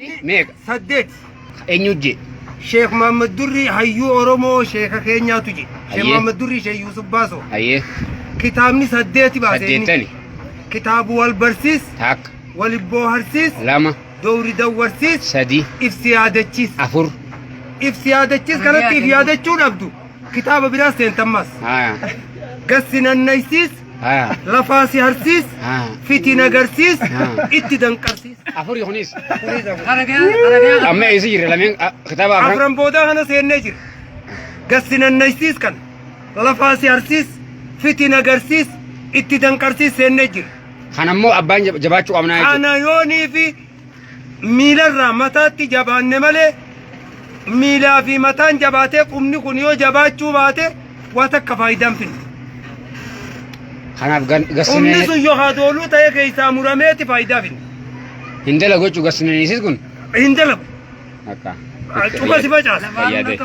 Meeqa? Saddeet. Eenyu jee? Sheekh Muhammad Durrii hayyuu Oromoo sheeka keenyaatu je. Sheekh Hayyee. Muhammad Durrii Sheekh Yuusuf Baasoo. Hayyee. Kitaabni saddeeti baase inni. Saddeettani. Kitaabu wal barsiis, Takka. wal booharsiis, Lama. dowri dawwarsiis, Sadi. ibsi yaadachiis. Afur. Ibsi yaadachiis kanatti if yaadachuu dhabdu. Kitaaba biraa seentammas. Haa. Gassi nannaysiis, Haa. lafaa si harsiis, Haa. fitiin agarsiis, Haa. itti danqarsiis. Afuri kunis. Kunis afur. Amma eessa jirra lameen kitaaba afran. Afran boodaa kana seennee jira. Gassi nannaysiis kana. Lafaa si harsiis, fitiin agarsiis, itti danqarsiis seennee jira. Kan ammoo abbaan jabaachuu qabnaa jechuudha. Kana yoonii fi miilarraa mataatti jabaanne malee miilaa fi mataan jabaatee qubni kun yoo jabaachuu baate waa takka faayidaan finne. Kanaaf Qubni gassinee sun yoo hadooluu ta'e keessaa murameeti faayidaa finne. hin dalagu jechuudha gassinaniisis kun. Hin dalagu. Akka. Cufa si facaasa. Fayyaa ta'e.